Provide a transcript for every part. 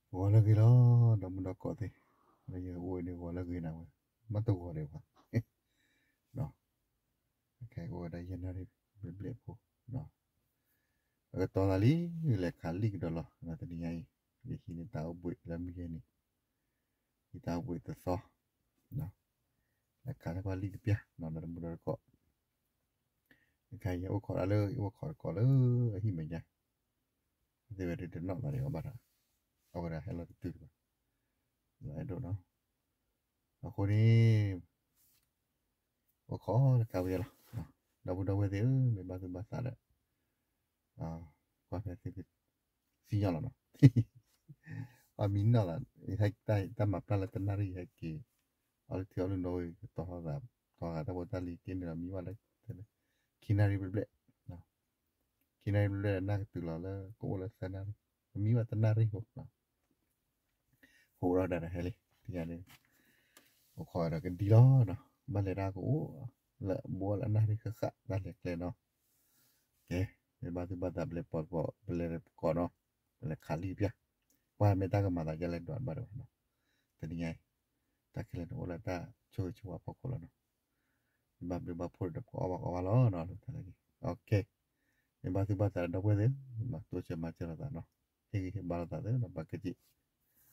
ဂီၤလၢအဂ့ၤလီၤ ဒီမုၢ်ဒီကိးသ့ၣ်, လၢယအိၣ်အံၤန့ၣ် ဂီၤလၢအဂ့ၤနၤဝဲ, မ့ၢ်တဂီၤဒံးဘၣ်, ခဲအံၤအိၣ်ဝဲဒၣ်ယဲၢ်နၣ်ရံၣ်ဘျဲၣ်ဘျဲၣ်အဖိ, အကတီၤသးလံ, လဲၤခးလံၣ်ကဒီးလီၤ တနံၤညါအံၤ, ယဟံးန့ၢ်တၢ်အိၣ်ဘှံးလၢမုၢ်ယဲၢ်နံၤ, ဟံးတၢ်အိၣ်ဘှံးတသီ, လဲၤခးလၢပှၤလံၣ်တပျၢ်နီၤ ဒီမုၢ်ဒီကိး အခါယအိၣ်ခိးဒၣ်လၢ အိၣ်ခိးတကိးလၢအဟံၣ်မဲာ်ညါ, သ့ၣ်ဝဲဒၣ်တနီၣ်သးဒံးအီၤဘၣ်ဒီး, အဝဲဒၣ်ဟဲလီၤတတုၤတဘၣ်, အဲၣ်ဒိးနီၤ, အဃိန့ၣ် အိၣ်ခိးတကးဝဲလီၤ, ဒီပုၢ်ဒီဝဲၢ်သ့ၣ်ဧၢ မ့ၢ်ဘၣ်သူၣ်ဘၣ်သးဒီး ကွၢ်ဖဲသုကသ့ၣ်ညါလီၤနီၤ, အမံနီၢ်သး တၢ်မၤပျၢ်လၢတနၣ်ရံၣ်ဟဲက့ၤ, အီၣ်လၢထံအီၣ်လၢနိဝဲ ကတီၤထီၣ်သး, တီၤသးတၢ်ဖိတၢ်လံၤက့ၤန့ၣ်ဒီးမံဘၣ်လၢ ခံနၣ်ရံၣ်ဘျဲၣ်ဘျဲၣ်, ခံနၣ်ရံၣ်ဘျဲၣ်ဘျဲၣ်ဒီးနၢ်ကတုၤလီၤလၢကအိၣ်လၢသၢနၣ်ရံၣ်, မံဘၣ်တနၣ်ရံၣ်ဖိ ဟိးထီၣ်ဒၣ်ဒီးဟဲလံ, သ့ၣ်ညါဒ်, အိၣ်ခိးဒီးကဒံလီၤနီၤ, ဘၣ်လဲၤတၢ်ကအိၣ်, လၢဘိလၢအနၣ်ရံၣ်ဃၣ်ဃၣ် တၢ်လဲၤကျဲနီၤ, ကဲ, မ့ၢ်ဘၣ်သူၣ်ဘၣ်သးပလဲၤပိာ်တပိာ် ပလဲၤကိးနီၤ, ပလဲၤခးလံၣ်တပျၢ်, ကွၢ်မ့ၢ်တၢ်ကမၤသးဒ်လဲၣ်ဒိးဘၣ်ဒိးဘၣ်နီၤ, တနံၤညါအံၤ, တၢ်ခဲလၢာ်န့ၣ်အိၣ်လၢတၢ်ဆိၣ်ဂ့ၤဆိၣ်ဝါဖီခိၣ်လီၤနီၤ, ဘၣ်ဘျုးဘၣ်ဖှိၣ်ဒီးပကအီၣ်ဘၣ်ကအီဘၣ်လီၤနီၤ, တၢ်လၢက့ၤ, မ့ၢ်ဘၣ်သူၣ်ဘၣ်သးဒီပုၢ်ဝဲၢ်သ့ၣ်, မၤတိစၢၤမၤစၢၤလိာ်သးနီၤ, ဟ့ၣ်ဂံၢ်ဟ့ၣ်ဘါလိာ်သးသ့ၣ်နီၤ ပှၤကစံး, နယဲယပာ်တၢ်ဂီၤ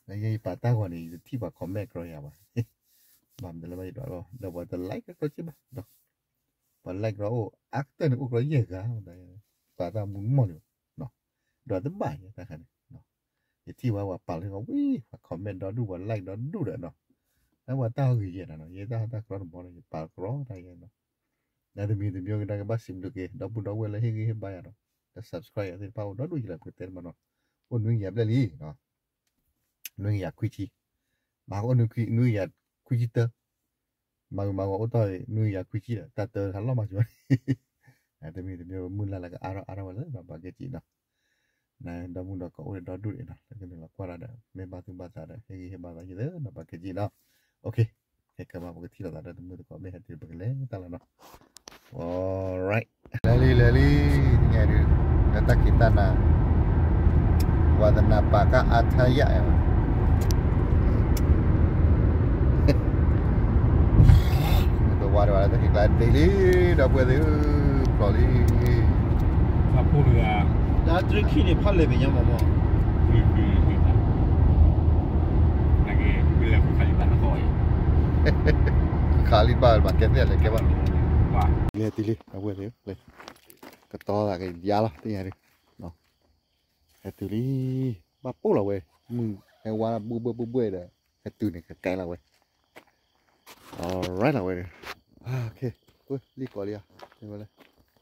န့ၣ် ယတထံၣ်ပှၤ comment ကြီယၤဘၣ်, ဘၣ်မနုၤလၢဘၣ်ယဒွးလီၤ ဒီးပှၤတ like ကကြီက့ဘၣ်, ပှၤ like ဒီးအိၣ်အါကတၢၢ်န့ၣ် အိၣ်ကြီယဲၢ်ဂၤ, ပာ်တၢ်မူမီၢ်န့ၣ်, ဒွးတဘၣ်ယဲတၢ်ခါန့ၣ်, ယထံၣ်ဝဲပှၤပာ်လၢဝံၤ ပှၤ comment ဒီဒူၣ် ပှၤ like ဒီဒူၣ်ဒီးနီၤ, အဝဲတၢ်ဂ့ၤယဲနီၤ, ယဲတၢ်တၢ်ကြီတဘီန့ၣ် ယပာ်ကြီတၢ်ယဲနီၤ, နတမံၤတမံၤကဒါကဘၣ်စံးဘျုးက့ၤ ဒီပုၢ်ဒီဝဲၢ်လၢဟ့ၣ်ဂံၢ်ဟ့ၣ်ဘါယၤဒီး, ဒီး subscribe ယၤသ့ၣ်တဖၣ်အိၣ်ဒီဒူၣ်ယလၢပကတဲတမနီၤ, အိၣ်နွံကယၤဘျဲၣ်လံ, နွံကယၤခွံဆံ, မၤကအိၣ်နွံကယၤခွံဆံတၢ, မၤဂ့ၤမၤဂီၤအိၣ်တ့ၢ်နွံကယၤခွံဆံဒီး တၢ်တၢတခါလီၤမးစၢၤ, တမံၤတမံၤမုၢ်လၢ်လၢကအါထီၣ်အါထီၣ်ဝဲလၢဒီးပှၤကစံးနီၤ, နဒီမုၢ်ဒီကိးအိၣ်ဒီဒူၣ်ဒီးနီၤ လၢကန့ၣ်လီၤကွၢ်ဒၣ်ဒီး မ့ၢ်ဘၣ်သူၣ်ဘၣ်သးဒီး ဟ့ၣ်ဂံၢ်ဟ့ၣ်ဘါသးယသ့ၣ်နီၤ ပှၤကစံးနီၤ, ခဲကမၤပကထံၣ်လိာ်သးဒီးတမုၢ်တကိး မ့ၢ်ဟဲတုၤပကလဲၤတၢ်လီၤနီၤ, alright လဲၤလံ လဲၤလံ, ညါဒုး, လၢတၢ်ခံးတၢ်နၤ, ဝါသနာပါက အထယ တဝါတဝါလၢတၢ်ခံးကျါဒ့လံ, ဒီပုၢ်ဝဲၢ်သ့ၣ်ဧၢ, ဖျိးလံ, ဖးဖိတဂၤ, တၢ်တြံခံန့ၣ် ဖးလဲၢ်ပညါမးမး, ခးလံတဘၣ်ဘၣ်ကဲသ့ၣ်လဲၣ်ကဲဘၣ်, လဲၤတုၤလံ ဒီပုၢ်ဝဲၢ်သ့ၣ်ဧၢ, ကတီၤသးကယါလီၤ သ့ၣ်ညါဒုး, ဟဲတုၤလံ, ဘၣ်ပိၢ်လီၤဝဲ, မုၢ်ဟဲဝါလီၤဘှ့ၣ်ဘှ့ၣ်ဘှ့ၣ်ဘှ့ၣ်ဒီး, ဟဲတုၤန့ၣ်ကကဲလီၤဝဲ, alright လီၤဝဲ, လံၣ်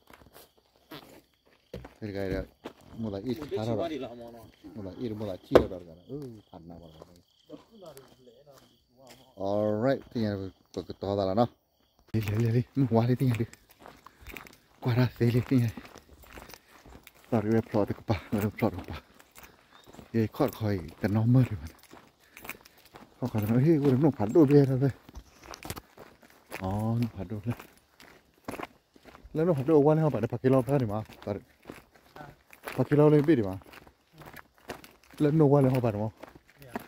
ကိးလံဧါ, ဝဲလဲၣ်, တဂၤဒီး, မိၢ်သးအ့ၣ်ထါထီၣ်ဒီး, မိၢ်သးအ့ၣ်ဒီးမိၢ်သးထံၣ်ထီၣ်ဒီးတဂၤဒီး, ဖးနးဝဲလီၤ, alright သ့ၣ်ညါ, ပကတီၤသးလီၤနီၤ လဲၤလဲၤလံ မုၢ်ဝါလံသ့ၣ်ညါဒုး, ကွၢ်တၢ်သ့လံသ့ၣ်ညါ, သီၣ်ဒုးဝဲဖျိးတကပၤ လၢဖျိးတကပၤ, ယခီၣ်တခီအံၤ တနီၤမၢ်ဒံးဘၣ်န့ၣ်, ခီၣ်ခီတနီၤ ဟ့ၣ် အိၣ်ဒီးနိၣ်ဖးဒိၣ်ဖျဲၣ်ထီၣ်ဖဲ, အီ နိၣ်ဖးဒိၣ်ဖျဲၣ်, လၢနိၣ်ဖးဒိၣ်အဝါန့ၣ်ဟီဘၣ်ဒီး ပှၤက့ၤလီၤဖဲန့ၣ်မး, ပှၤက့ၤလီၤလၢဘ့ၣ်ဒံးမး, လၢနိၣ်ဝါလၢဟီဘၣ်န့ၣ်မး,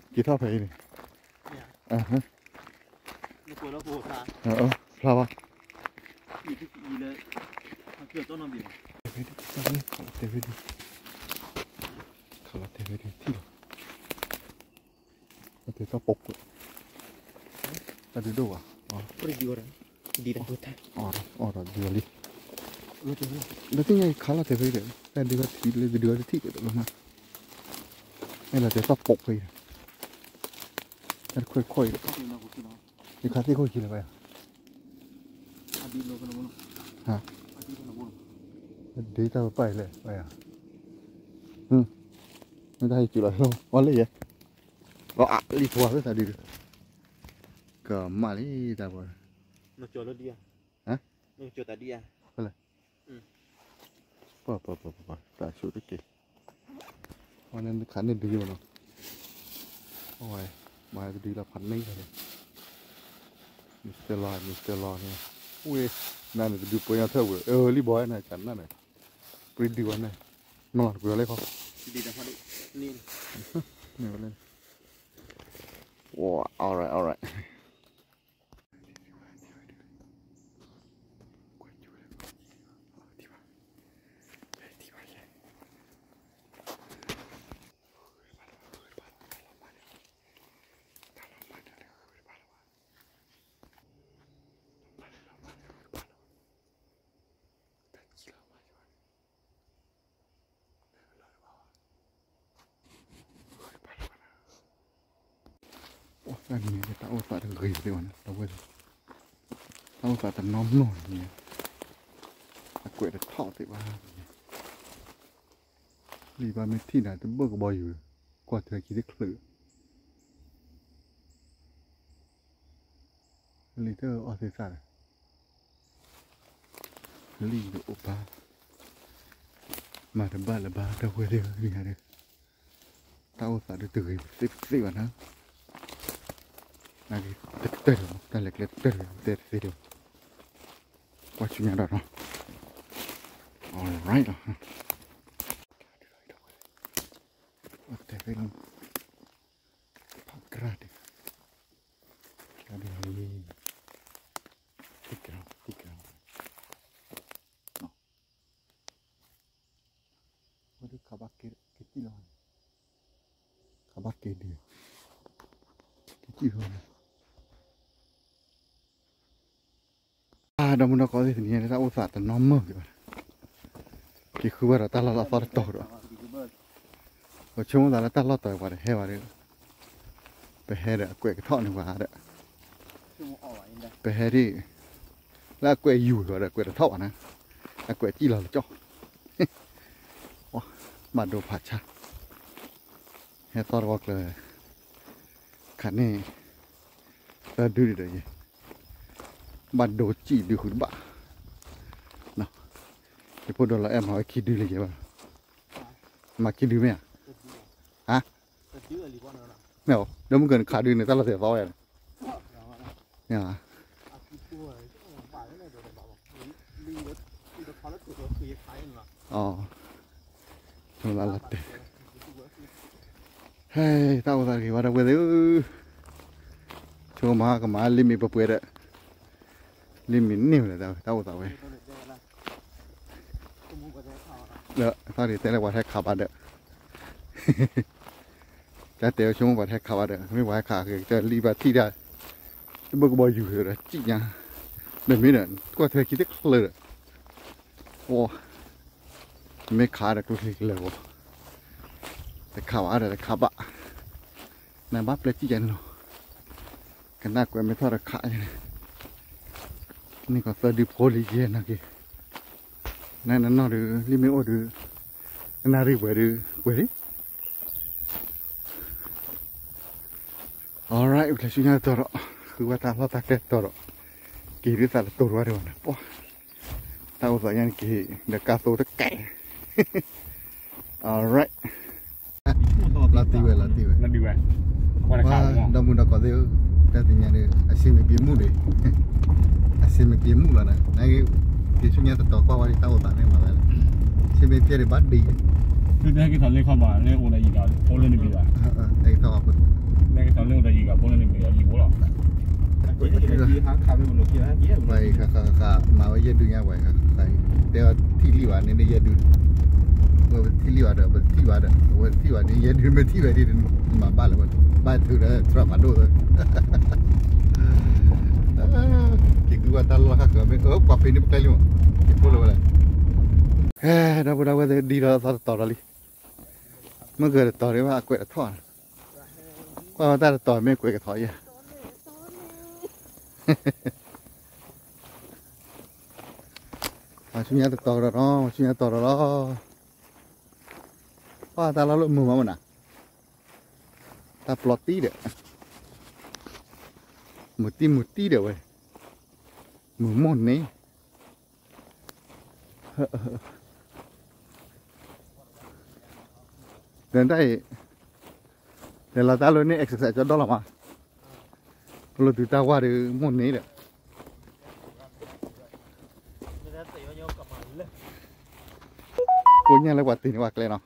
က့ၤထီၣ်ဖဲအံၤန့ၣ် ဖျါဘၣ်, တဲဝဲဒ်, တဲဝဲဒ်, ခးလီၤတဲဝဲဒ်ထံၣ်လီၤ, တဲတၢ်ပိာ်ကွဲး, တၢ်ဒုးဒိၣ်ဘၣ်, အီၣ်ဒီးဒုးလီၤလံ, လၢသ့ၣ်ညါအံၤခးလီၤတဲဝဲဒ်, တၢ်ဒုးဘၣ်ထံၣ်လၢဒုးဘၣ်တထံၣ်က့ၤတလီၤမး, အဲၣ်လီၤတဲတၢ်ပိာ်ကွဲးအံၤ, တၢ်တခွဲးခွဲးအံၤ, ယခါသ့ၣ်ခိၣ်ခံလၢၤဘၣ်ယၤ, ဒ်တၢ်ပပၢ်အံၤလဲၣ်ဘၣ်ယၤ, မ့ၢ်တၢ်ဟဲက့ၤလီၤလီၤ အီၣ်လၢယဲ, လီၤအလံဖိဝဲသးဒုး, ကမၣ်လံတၢ်ပှၤ, ဖဲလဲၣ်, ပှၤပှၤပှၤပှၤ တၢ်ဆိၣ်တက့ၢ်, အဝဲန့ၣ်ခးန့ၢ်ဒုးယိနီၤ, အဝဲ, မၤတဒုးလီၤဖးန့ၢ်လီၤ, မ့ၢ်စတၢၢ်လီၤ မ့ၢ်စတၢၢ်လီၤန့ၣ်, ဝ့ၢ်, နၤန့ၣ်တဒုးပှဲၤညီထၢၣ်ဝဲ အၢလံဘီနၤကနၣ်န့ၣ်, ပြံဒုးဝဲန့ၣ်, မလီၤတကွံာ်ဝဲလၢခီ, န့ၣ်ဝဲလၢ Wow, alright, alright. Tnၣ်န့ၣ် တၢ်အိၣ်သးတဂ့ၤသ့ၣ်ဘၣ်န့ၣ် တဝဲၢ်, တၢ်အိၣ်သးတနီၤနီၤန့ၣ်, အကွဲးတထီၣ်သ့ၣ်ဘၣ်, လံာ်ဘၣ်မ့ၢ်ထံၣ်နၤတဘၢၣ်ကဘီယူၤ, ကွၢ်ထွဲခံသ့ၣ်ချၢး, လံာ်တၢ်အီၣ်သ့ၣ်သၣ်ဒီး လံာ်တအိၣ်ဘၣ်, မၤတဘၣ်လၢၤဘၣ် တဝဲၢ်သ့ၣ်ဧၢ, တၢ်အိၣ်သးဒုးတဂ့ၤသ့ၣ်သ့ၣ်ဘၣ်နၤ, နက့ၤတတၢၢ်ဒီး တၢ်လဲၤကျဲတတၢၢ်ဒီး တဲတသ့ဒီး, ကွၢ်ဆူညါဒီးနီၤ, alright လီၤ, တဲဖဲလီၤ, ဖးကြၢ်ဒီး, ကြၢ်ဒီးလံ, သံကြၢ်သံကြၢ် ဝဲဒုးခးဘၣ်က့ၤတံၢ်လီၤ, ခးဘၣ်က့ၤဒုး, က့ၤတံၢ်လီၤ, အါ ဒီမုၢ်ဒီကိးသ့ၣ်တနံၤညါ တၢ်အိၣ်သးတနီၤမုၢ်က့ၤဘၣ်, က့ၤဃုဝဲဒီးတၢ်လီၢ်လၢအသီတတီၤဒီး, ပဆိကမိၣ်သးလၢတၢ်လီၢ်တီၤပှၤတဟဲဘၣ်ဒီး, ပဟဲဒီးအကွဲးကထီၣ်န့ၢ်ပှၤဒီး, ပဟဲဒ် လၢအကွဲးယူၤဒီး အကွဲးတထီၣ်ဘၣ်န့ၣ်, အကွဲးစံၣ်လီၤလၢကၠီၣ်, ဘၣ်ဒိဖးဆါ, ဟဲသီတဝီကျၢၤ, ခးန့ၢ် သၢဒုဒီးယဲ, ဘၣ်ဒိစံၣ်ဒုဃုတဘၣ်, ယဖိဒိၣ်လီၤအဲၣ်မၤဝဲခံဒုလၢယဲဘၣ်, မၤခံဒုမ့ၢ်ဧါ, ဟါ မ့ၢ်ဧါ, ဒီမုၢ်ကနခးဒုန့ၣ် တၢ်လီၢ်သ့ၣ်သီဝဲန့ၣ်, မ့ၢ်ဧါ, အီ လၢလီၤတဲာ်, ဟဲ တၢ်အိၣ်သးတဂ့ၤဘၣ် ဒီပုၢ်ဝဲၢ်သ့ၣ်ဧၢ, ဆိကမိၣ်ကမၤလံာ်မ့ၢ်ပှဲၤပှဲၤဒီး, လံာ်မ့ၢ်န့ၢ်ဝဲဒီး တၢ်အိၣ်သးဝဲ, ဒီးသီၣ်ဒံးတဲလၢပှၤတဟဲခးဘၣ်ဒီး တၢ်တဲဝဲဆိကမိၣ်ပှၤတဟဲခးဘၣ်ဒီး မ့ၢ်ပှၤဟဲခးက့ၤ တၢ်လံာ်ဘၣ်ထံၣ်တၢ် တဘၢၣ်ကဘီယူၤဒီးစံၣ်ညါ, ဒီးမ့ၢ်ဒီး ကွၢ်ထွဲခံတချုးဒီး, အိ မ့ၢ်ခးဒီးကျိချံကလၢာ်ဂီၤ, တခးဘၣ်ဒီးတခးဘၣ်, နဘၣ်ပျဲစံၣ်ယၤန့ၣ်လီၤ, ကနၣ်ကွဲးမ့ၢ်ထီၣ်တခးယၤန့ၣ်, န့ၢ်ကီးသၢဒုဖိလံယဲၢ်နာ်က့ၤ, နနီၢ်ဒုး လံာ်မ့ၢ်အိၣ်ဒုး, နနၣ်ရံၣ်ပှဲၤဒုး ပှဲၤလံ Alright ပျဲဆူညါတတီၤဒီး ဃုဝဲတၢ်လီၢ်တၢ်ကျဲတတီၤဒီး က့ၤဒုးသးတတိၤတဝါဒံးဘၣ်န့ၣ် ပှၤ တၢ်အိၣ်သးညါန့ၣ်က့ၤ ဒီးကါသိတကဲး Alright လီၤတံၢ်ဝဲ လီၤတံၢ်ဝဲ ဒီမုၢ်ဒီကိးသ့ၣ်ဧၢ တၢ်သ့ၣ်ညါဒီး အဆင်မပြေမှု ဒီး အဆင်မပြေမှု လီၤဒီး နက့ၤဆူညါတတီၤကွၢ်ဝဲဒ်တၢ်အိၣ်သးမ့ၢ်မၤဝဲလဲၣ် အဆင်မပြေဒံးဘၣ်ဒံး သုတဟဲက့ၤထီၣ်လၢခီဘၣ်လၢအိၣ်ဒီးယံၤဒီးဖိလၢနဘ့ၣ်ဘၣ် ဟဲက့ၤထီၣ်လၢအိၣ်ဒီးယံၤဒီးဖိလၢနဘ့ၣ်ဘၣ်ယံၤဖိလီၤ ပှၤအံၤဃးဃးဃးမၤဝဲယဲၢ်ဒုညါပှၤအံၤဃးဃးအံၤ တဲအီၤထံၣ်လံဘၣ်န့ၣ်ဒီးယဲၢ်ဒု ဝဲပထံၣ်လံဘၣ်ဒီး ပထံၣ်ဘၣ်ဒီး အဝဲတထံၣ်ဘၣ်န့ၣ် ယဲၢ်ဒုမ့ၢ်ထံၣ်ဝဲဒ်န့ၣ် မၤဘၣ်လၢၤဝဲ ဘၣ်ထုးဒီးသရၣ်ဖးဒိၣ်သၢ က့ၤကွၢ်တၢ်လီၢ်ခါဃၢၤမ့ၢ် အၢ ပှၤဖံးန့ၢ်ပကျဲလံမး က့ၤဖိလၢဝဲလဲၣ် ဟဲ ဒီပုၢ်ဒီဝဲၢ်သ့ၣ် ဒ်ဒီးသီတတီၤဒီးလံ မ့ၢ်ဂ့ၤတတီၤဒံးဘၣ် အကွဲးတထီၣ် ကွၢ်ဝဲတၢ်တတီၤမ့ၢ်ကွဲးကထီၣ်ယဲၢ် ဆူညါတတီၤဒီးနီၤ ဆူညါတတီၤဒီးလီၤ ပှၤတၢ်လီၢ်လၢမုာ်မးမနၤ တၢ်ပျီတံၢ်ဒီး မုာ်တံၢ်မုာ်တံၢ်ဒီးဝဲ မုာ်မိၢ်န့ၣ် ဒီးတၢ်အံၤ လဲၤလီၤတၢ်လၢန့ၣ် exercise ကၠီဒီလီၤမး ပလိၣ်တုၤတၢ်ဝါဒီး မိၢ်န့ၣ်ဒီး ကိညၢ်လၢပှၤတ့ၢ်န့ၢ်ပှၤကျဲနီၤ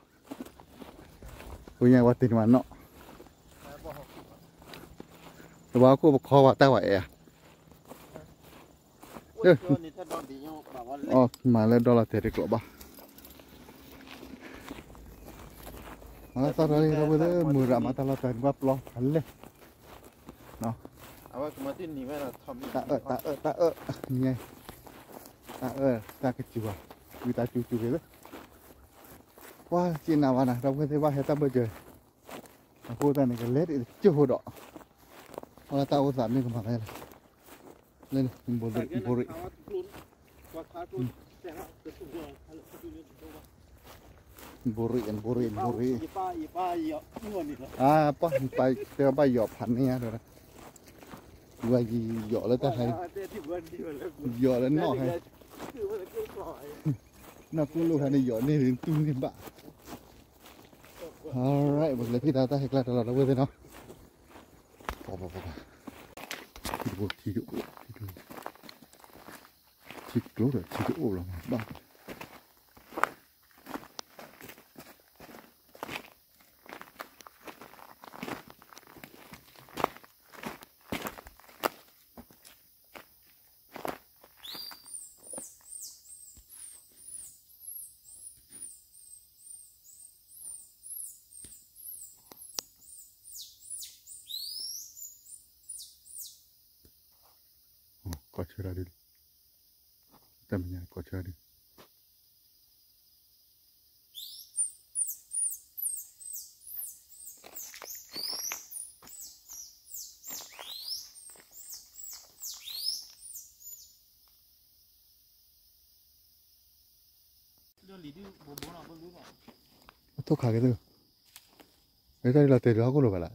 ကိညၢ်ပှၤတ့ၢ်န့ၢ်ပှၤနီၣ် ပှၤတ့ၢ်န့ၢ်ပှၤနီၣ် ဝါခိၣ်ပခီဝါတၢ်ဝဲအဲၣ်ဧါ, မၤလၢဒီလီၤတဲာ်တကျိးဘၣ်, သီၣ်ထီၣ်လံ ဒီပုၢ်ဝဲၢ်သ့ၣ် မုာ်ရၤမးတၢ်လီၢ်တၢ်ကဘၣ်ပျီဖးလဲၢ်, တၢ်အၢၣ် တၢ်အၢၣ် တၢ်အၢၣ်, တၢ်အၢၣ် တၢ်ကစူၤဘၣ်, ဝံတၢ်စူၤစူၤက့ၤလၢ, ပှၤစ့နၤဝါနၤ ဒီပုၢ်ဝဲၢ်သ့ၣ် ဘၣ်ဟဲတၢ်ဘၢၣ်စၢၤ, အဃိသတးန့ၣ် ကလဲၤတ့ၢ်တကၠိၢ်ဖိဒီး, အီလၢတၢ်အိၣ်သးမ့ၢ်ကမၤလဲၣ်, လၢန့ၣ် ဘိရံး ဘိရံး, ဘိရံး ဘိရံး, အါ ပှၤတဲဘၣ်ယီၤဖးန့ၢ်ဧါဒီး, ဝဲယယီၤလၢတၢ်ဟဲ, ယီၤလၢနီၣ်ဟဲ, နီၣ်ကျိလိာ်ခါန့ၣ် ယီၤန့ၢ်တူၢ်န့ၢ်ဘၣ်, alright ပကလဲၤဖံးတၢ်တၢ်ဟဲကျါတလီၤဒီပုၢ်ဝဲၢ်သ့ၣ်နီၤ, ပှၤပှၤပှၤ, ထံတအိၣ် ထံတအိၣ်, ထံကျိဒီးထံတအိၣ်လီၤမးဘၣ် ကိးဆၢတၢ်ဒုး, တၢ်မဲာ်ညါကိးဆၢတၢ်ဒုး, အထိၣ်ခးက့ၤသ့ၣ်, တၢ်ဒုးလီၤတဲာ်ဒုးဟီၣ်ခိၣ်လိာ်ဘၣ်လၢ်, ယခးဒ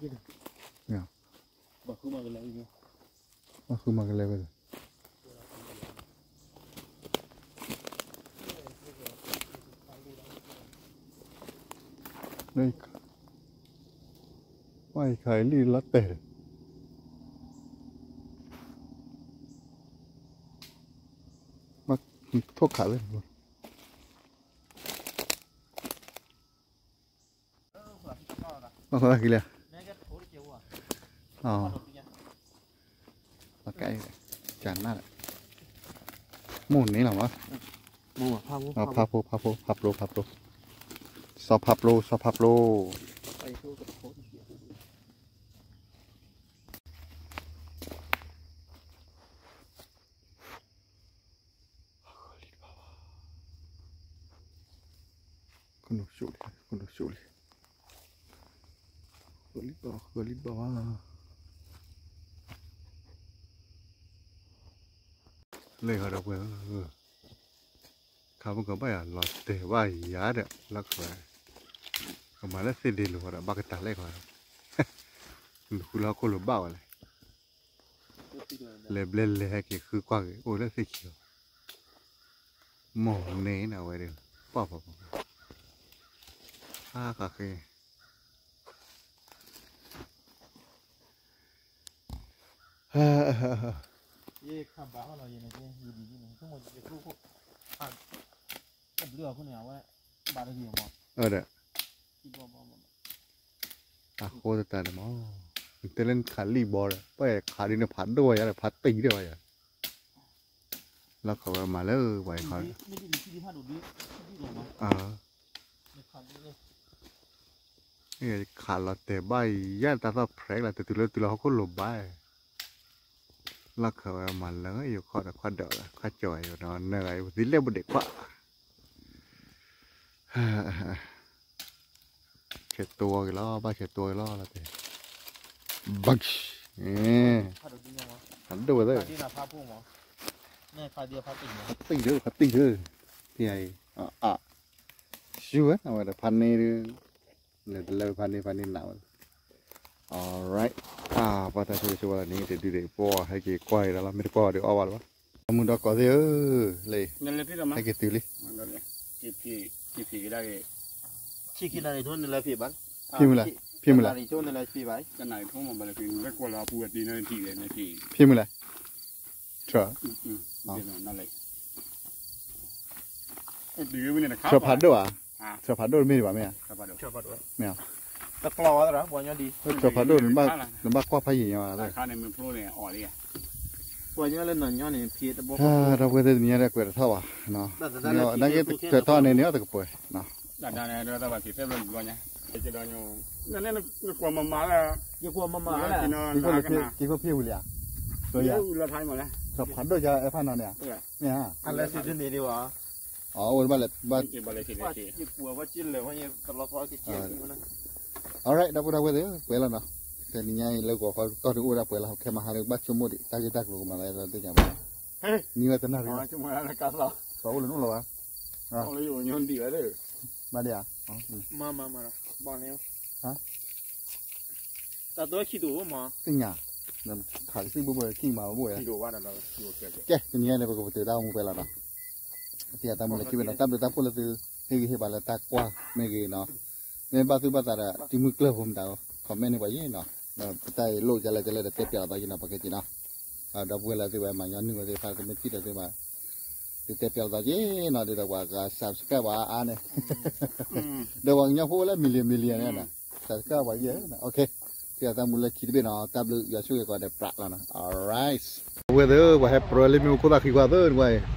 ုးန့ၣ်ဘၣ်ဒီး, ဒ်လဲၣ်ဘျီ, ဘၣ်ဃုမၤကလဲၤဝဲ, ဝဲယခးလံလီၤတဲာ်, ထိၣ်ခးသ့ၣ် ဘၣ်ဃီလၢခံလဲၣ်, အကနၣ်, မိၢ်န့ၣ်လီၤမး, ဖးဖိ ဖးဖိ ဖးပျိ ဖးပျိ, စီၤဖးပျိ စီၤဖးပျိ. ဃၢလံတဘၣ်ဘၣ်, ကနိးဆိလံ ကနိးဆိလံ, ဃၢလံတဘၣ်ဘၣ်, ဃၢလံတဘၣ်ဘၣ်. လဲၤဃီဒီပုၢ်ဝဲၢ်ဧၢ, ခါမုၢ်ကဘၣ်ယၤလီၤတဲာ်ဘၣ်ယၤဒီး လီၢ်ခၢၣ်, ကမၤလၢသ့ၣ်ဒ့လိာ်ဃီဒီး ဘၣ်ကတၢ်လဲၣ်ဃီ, လူၤဃုလၢဟီၣ်ခိၣ်လိၤဘၣ်ဝဲလဲၣ်, လဲၤဘျဲလဲၤဟဲက့ၤဃုကွၢ်က့ၤ အိၣ်လၢသ့ၣ်ခံလီၤ, မိၢ်န့ၣ်နဝဲဒီး ပှၢ်ပှၢ်ပှၢ်, အါဃးဃ့ အဒီး အဃိသတးန့ၣ်မး, နတဲလၢနခးလံဘီဒီး ပှၤခးဒ်န့ၣ်ဖးဒိၣ်ဝဲယၤဒီး ဖးတံၢ်ဒိၣ်ဝဲယၤ, လီၢ်ခၢၣ်ဝဲမၤလၢပှၤခး ခးလီၤတဲာ်ဘၣ်ယၤ တၢ်သီၣ်ဖျဲးလီၤတဲာ်ဘၣ်ယၤ တၢ်သီၣ်ဖျဲးလီၤတဲာ်တုၤလၢတုၤလီၤဟီၣ်ခိၣ်လိၤဘၣ်, လီၢ်ခၢၣ်ဝဲမၤလၢယခီၣ်ဒီးခွါဒီး ခွါကၠီၤယၤ နဂၤယပသံလၢပဒဲးခွါ ဆဲးတိဝဲက့ၤလီၤ ဘၣ်ဆဲးတိဝဲက့ၤလီၤ လီၤတဲာ်, ဘၣ်, ဖးဒိၣ်ဝဲသ့ၣ်, ဖးတံၢ်ဒၣ် ဖးတံၢ်ဒၣ်, ဖဲအံၤ, အါ, ဆူဝဲ အဝဲဒၣ်ဖးန့ၢ်ဒုး, လဲၤတလဲၤဖးန့ၢ် ဖးန့ၢ်နးဝဲ, alright, အါ, ပှၤတၢ်ဆိၣ်ဂ့ၤဆိၣ်ဝါလၢန့ၣ် တဒုဒံး ပှၤဟဲက့ၤကွၢ်က့ၤဒီးလီၤ မ့ၢ်တကွၢ်ဒီးအီၣ်ဘၣ်လၢၤဘၣ်, အမုၢ်ဒီကီၢ်သ့ၣ်ဧၢ, လၢ, ဟဲက့ၤတုၤလံ, က့ၤဖံးက့ၤဒၣ်က့ၤ ဖံးမုၢ်လဲၣ်, ဖံးမုၢ်လဲၣ်, ဖံးမုၢ်လဲၣ်, ထြၢဖးဒိၣ်ဧါ, ထြၢဖးဒိၣ်တမ့ၢ်ဒံးဘၣ်မ့ၢ်ဧါ, မ့ၢ်ဧါ, ထြၢဖးဒိၣ် နဘၣ်ကွၢ်ဖးယံာ်ညါဘၣ်, ဒီပုၢ်ဝဲၢ်သ့ၣ်တနံၤညါဒီးကွဲးတထီၣ်ဘၣ်, နာ်က့ကွဲးထီၣ်န့ၣ်န့ၣ်အီၤတကပှဲၤ နကွၢ်မမါလၢ ယကွၢ်မမါလၢ က့ၤဖိဖံးဝံၤလံဧါ, ထြၢဖးဒိၣ်ယါအဲၣ်ဖးနီၤန့ၣ်ဧါ, မ့ၢ်ဧါ, အဝဲဘၣ်လဲၤဘၣ် alright ဒီပုၢ်ဒီဝဲၢ်သ့ၣ် ကွဲးလီၤနီၤ, တနံၤညါအံၤလၢဂီၤခီတီၢ်ဒုးအိၣ်ဒၣ်ပှဲၤလီၤ ခဲမဟါဒီးဘၣ်ဆိကမိၣ်ဒံး တၢ်ဂ့ၢ်တၢ်ကျိၤကမၤသးသ့ၣ်ညါဘၣ်, မံဝဲတနၢ်ရံၣ်, သးအိၣ်လၢနအိၣ်လီၤဘၣ်, ဘၣ်ဒံးဧါ, သ့ၣ်ညါ, ခးကသံၣ်ဘိဘိခံမၤဘိဘိ, ကဲ တနံၤညါန့ၣ် ပကပတုာ်တၢ်အိၣ်မူဖဲလီၤနီၤ, သ့ၣ်ညါတၢ်မူလၢခံဘ့ၣ်နီၤ တၢ်ဘျုးတၢ်ဖှိၣ်လၢသုဟ့ၣ်ဂံၢ်ဟ့ၣ်ဘါလၢတၢ်ကွၢ်မ့ၢ်ဂ့ၤနီၤ, မ့ၢ်ဘၣ်သူၣ်ဘၣ်သးဒီး တံၤမုၢ်ကျၢၢ်ဖိမတၤ comment န့ၣ်ပှၤယဲၢ်နီၤ, ပတၢ်လိၣ်ကလဲၣ်ကလဲၣ်ဒီးတဲပျးလီၤသးက့ၤနီၤ ပကဲက့ၤနီၤ, ဒီပုၢ်ဝဲၢ်လၢသုဝဲမၤညီနုၢ်ဝဲသ့ၣ်တဖၣ် သုမ့ၢ်ထံၣ်ဒီးသုမၤ သုတဲပျးလီၤသးက့ၤနီၤ ဒ်သိးပှၤက subscribe ပှၤအါအါန့ၣ်, ဒီးပှၤကညီဖိလၢ million million န့ၣ် subscribe ပှၤယဲၢ်, သ့ၣ်ညါတၢ်မူလၢခံတဘ့ၣ်နီၤ တၢ်ဘျုးယွၤဆိၣ်ဂ့ၤကိးဂၤဒဲးပြးလီၤနီၤ, alright. ဝဲသ့ၣ် ပှၤဟဲပြၢလၢမ့ၣ်အူခိၣ်သၣ်ဃံကွၢ်သ့ၣ် ကွၢ်အံ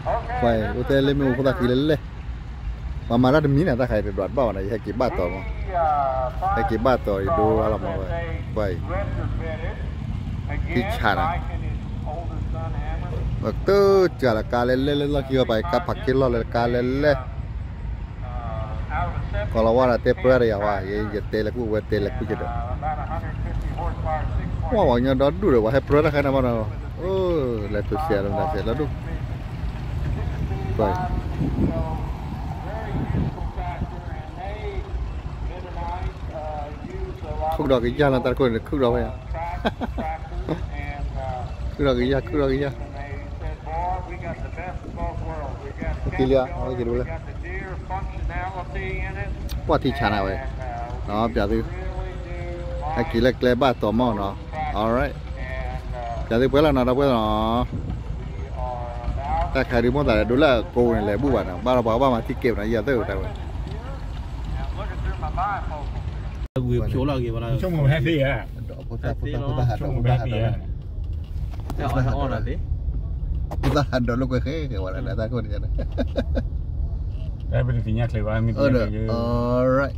ၤ, ကွၢ်အံၤ အိၣ်တဲလၢမ့ၣ်အူခိၣ်သၣ်ဃံလဲၣ်လဲၣ်, ပှၤမၤတၢ်တမံၤန့ၣ် တၢ်ခါအံၤတဒွးတဘၣ်ဘၣ်နီၤ ယဟဲက့ၤဘၣ်တီၤမး, ဟဲက့ၤဘၣ်တီၤယဒိလီၤမးဝဲ, ကွၢ်အံၤ, ထံဆးနီၤ, ပကတၢၢ်စှၤလီၤကါလဲၣ်လဲၣ်လၢလီၢ်ခံဂီၤပၤ ကါဖးက့လီၢ်လၢကါလဲၣ်လဲၣ် ကီၤလၤဝါဒီးတဲပြၢတယၤဝဲ ယတဲလဲၤကူၣ်ဝဲတဲလဲၤကူၣ်ကဒီး, ဝဲပှၤကညီဒီဒူၣ်ဒီး ပှၤဟဲပြၢတၢ်ခါန့ၣ်ဘၣ်နီၤ, လဲၤတိၤဆဲးလီၤမတၤဆဲးလီၤဒိၣ်, ခုၣ်ဒီးကယၢ်လီၤတၢ်တခိၣ်န့ၣ် ခုၣ်ဒီးဝဲ, ခုၣ်ဒီးကယၢ် ခုၣ်ဒီးကယၢ် က့ၤလံဧါ အဝဲက့ၤတဝဲလဲၣ်, ပှၢ်ထံဆးနၤဝဲ, ပျးသု, ဟဲက့ၤလၢကျဲဘၣ်တီၤမးနီၤ, alright, ပျးသုပှဲၤလီၤနီၤ ဒီပုၢ်ဝဲၢ်နီၤ, တၢ်ခါဒုးမိၣ်သးဒီးဒိလၢအကိးန့ၣ် လဲၤဘူၣ်ဘၣ်နီၤ ဘၣ်ဒီးပှၤကဘၣ်မၤထံကဲးနီၤ ယၤသၢၣ်တၢ်ဝဲ ဝံၤဖျိလီၤဂ့ၤဝဲလီၤ, ဆိကမိၣ်ဟဲသ့ဧါ, ဖိသၣ်ဖိသၣ်ဖိသၣ်ဟးဒီးဖိသၣ်ဟးဒီး, ဖိသၣ်ဟးဒီးလိာ်ကွဲဃဲဃဲဝဲလၢတၢ်ခိၣ်န့ၣ်, တၢ်ပတသ့ၣ်ညါချ့ဘၣ်မ့ၢ်သ့ၣ်ညါချ့, alright.